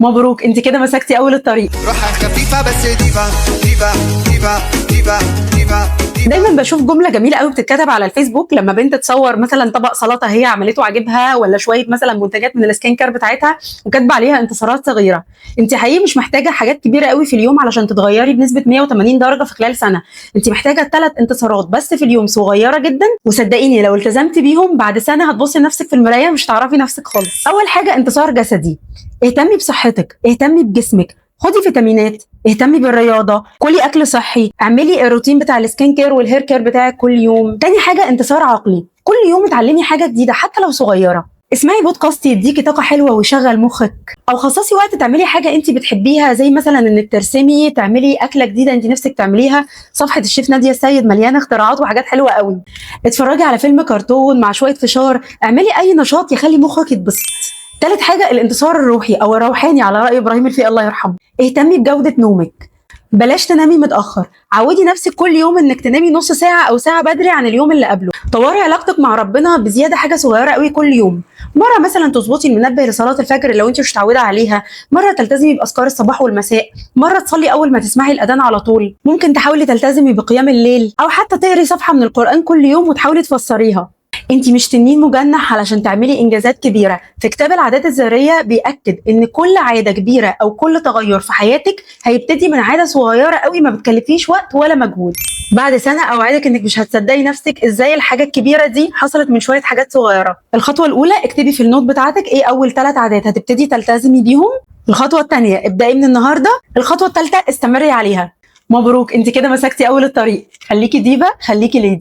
مبروك، انت كده مسكتي اول الطريق. روحها خفيفة بس diva diva diva diva diva. دايما بشوف جملة جميلة قوي بتتكتب على الفيسبوك لما بنت تصور مثلا طبق سلطة هي عملته عاجبها، ولا شوية مثلا منتجات من ال skin care بتاعتها وكاتبه عليها انتصارات صغيره. انت حقيقي مش محتاجه حاجات كبيرة قوي في اليوم علشان تتغيري بنسبة 180 درجه في خلال سنه. انت محتاجه 3 انتصارات بس في اليوم صغيرة جدا، وصدقيني لو التزمتي بيهم بعد سنة هتبصي لنفسك في المراية مش هتعرفي نفسك خالص. اول حاجة انتصار جسدي، اهتمي بصحتك، اهتمي بجسمك، خدي فيتامينات، اهتمي بالرياضه، كلي اكل صحي، اعملي الروتين بتاع ال skin care وال hair care بتاعك كل يوم. تاني حاجة انتصار عقلي، كل يوم اتعلمي حاجة جديدة حتى لو صغيره. اسمعي بودكاست يديكي طاقة حلوة ويشغل مخك، او خصصي وقت تعملي حاجة انت بتحبيها، زي مثلا انك ترسمي، تعملي اكله جديدة انت نفسك تعمليها. صفحة الشيف ناديه السيد مليانة اختراعات وحاجات حلوة قوي. اتفرجي على فيلم كرتون مع شوية فشار، اعملي اي نشاط يخلي مخك يتبسط. تالت حاجة الانتصار الروحي او الروحاني على راي ابراهيم الفقي الله يرحمه، اهتمي بجوده نومك، بلاش تنامي متاخر، عودي نفسك كل يوم انك تنامي نص ساعة او ساعة بدري عن اليوم اللي قبله. طوري علاقتك مع ربنا بزيادة حاجة صغيرة قوي كل يوم، مرة مثلا تظبطي المنبه لصلاة الفجر لو انت مش متعوده عليها، مرة تلتزمي باذكار الصباح والمساء، مرة تصلي اول ما تسمعي الاذان على طول، ممكن تحاولي تلتزمي بقيام الليل، او حتى تقري صفحة من القران كل يوم وتحاولي تفسريها. انت مش تنين مجنح علشان تعملي انجازات كبيره. في كتاب العادات الذرية بياكد ان كل عادة كبيرة او كل تغير في حياتك هيبتدي من عادة صغيرة قوي ما بتكلفيش وقت ولا مجهود. بعد سنة اوعدك انك مش هتصدقي نفسك ازاي الحاجة الكبيرة دي حصلت من شوية حاجات صغيره. الخطوة الاولى اكتبي في ال note بتاعتك ايه اول 3 عادات هتبتدي تلتزمي بيهم. الخطوة الثانية ابدأي من النهارده. الخطوة الثالثة استمري عليها. مبروك، انت كده مسكتي اول الطريق. خليكي ديفا، خليكي lady.